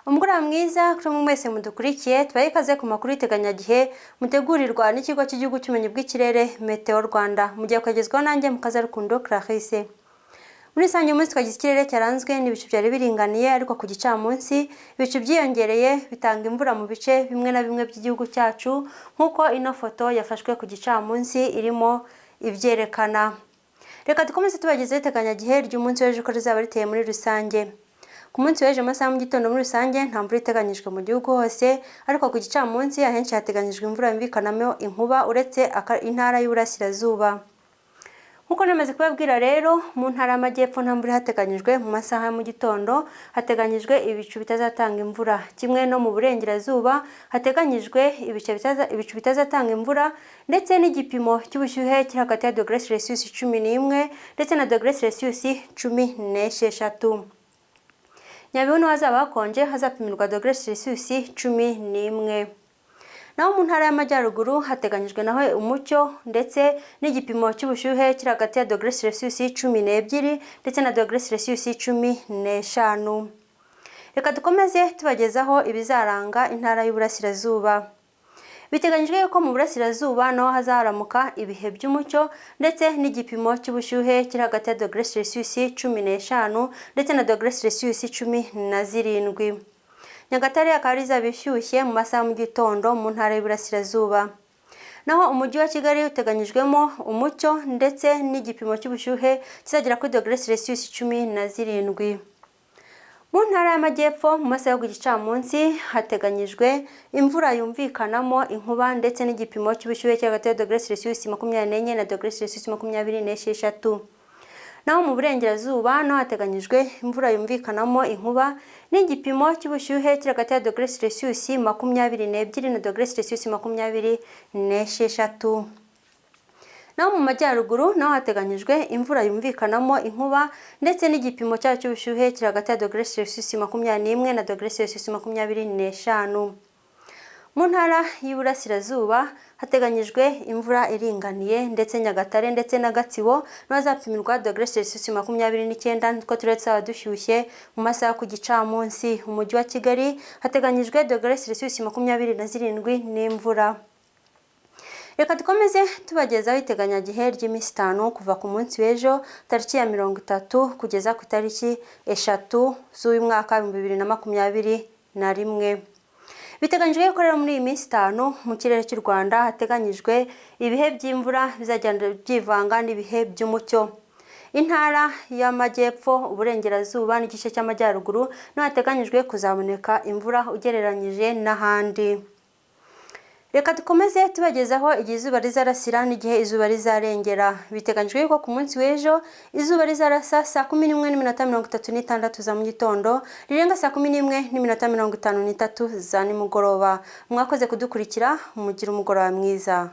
Umugoroba mwiza kuri mwe mwese mudukurikiye. Tubahe ikaze ku makuru y'iteganyagihe mutegurirwa n'Ikigo cy'Igihugu cy'Ubumenyi bw'Ikirere, Meteo Rwanda. Mugiye kugezwaho nanjye Mukazarukundo Clarisse. Muri rusange, uyu munsi twagize ikirere cyaranzwe n'ibicu byari biringaniye, ariko ku gicamunsi ibicu byiyongereye bitanga imvura mu bice bimwe na bimwe by'igihugu cyacu, nk'uko ino foto yafashwe ku gicamunsi irimo ibyerekana. Reka dukomeze tubagezeho iteganyagihe ry'umunsi w'ejo uko rizaba riteye muri rusange. Ku munsi w'ejo, amasaha mu gitondo, muri rusange nta mvura iteganyijwe mu gihugu hose, ariko ku gicamunsi ahenshi hateganyijwe imvura yumvikanamo inkuba, uretse intara y'Uburasirazuba. Nk'uko namaze kubabwira rero, mu ntara y'Amajyepfo nta mvura ihateganyijwe. Mu masaha ya mu gitondo hateganyijwe ibicu bitazatanga imvura, kimwe no mu Burengerazuba hateganyijwe ibicu bitazatanga imvura, ndetse n'igipimo cy'ubushyuhe kiri hagati ya dogere Celsius 11 ndetse na dogere Celsius 16. Nyabihu niho hazaba hakonje, hazapimirwa dogere Celsius 11. Naho mu ntara y'Amajyaruguru hateganyijwe naho umucyo, ndetse n'igipimo cy'ubushyuhe kiri hagati ya dogere Celsius 12 ndetse na dogere Celsius 15. Reka dukomeze tubagezaho ibizaranga intara y'Uburasirazuba. Biteganyijwe yuko mu Burasirazuba naho hazaramuka ibihe by'umucyo, ndetse n'igipimo cy'ubushyuhe kiri hagati ya dogere Celsius 15 ndetse na dogere Celsius 17. Nyagatare akaba izaba ishyushye mu masaha mu gitondo mu ntara y'Iburasirazuba. Naho umujyi wa Kigali uteganyijwemo umucyo, ndetse n'igipimo cy'ubushyuhe kizagera kuri dogere Celsius 17. Mu ntara y'Amajyepfo, mu masaha yo ku gicamunsi hateganyijwe imvura yumvikanamo inkuba, ndetse n'igipimo cy'ubushyuhe kiri hagati ya dogere Celsius 24 na dogere Celsius 26. Naho mu Burengerazuba naho hateganyijwe imvura yumvikanamo inkuba, n'igipimo cy'ubushyuhe kiri hagati ya dogere Celsius 22 na dogere Celsius 26. Naho mu Majyaruguru naho hateganyijwe imvura yumvikanamo inkuba, ndetse n'igipimo cyayo cy'ubushyuhe kiri hagati ya dogere Celsius 21 na dogere Celsius 25. Mu ntara y'Iburasirazuba hateganyijwe imvura iringaniye, ndetse Nyagatare ndetse na Gatsibo n'ahazapimirwa dogere Celsius 29, nitwo turere tuzaba dushyushye mu masaha ku gicamunsi. Umujyi wa Kigali hateganyijwe dogere Celsius 27 n'imvura. Reka dukomeze tubagezaho iteganyagihe ry'iminsi 5, kuva ku munsi w'ejo tariki ya 30 kugeza ku itariki 3 z'uyu mwaka 2021. Biteganyijwe ko rero muri iyi minsi 5 mu kirere cy'u Rwanda hateganyijwe ibihe by'imvura bizagenda byivanga n'ibihe by'umucyo. Intara y'Amajyepfo, Uburengerazuba n'igice cy'Amajyaruguru niho hateganyijwe kuzaboneka imvura ugereranyije n'ahandi. Reka dukomeze tubagezaho igihe izuba rizarasira n'igihe izuba rizarengera. Biteganyijwe yuko ku munsi w'ejo izuba rizarasa saa 11:36 za mu gitondo, rirenga saa 11:53 za nimugoroba. Mwakoze kudukurikira, mugire umugoroba mwiza.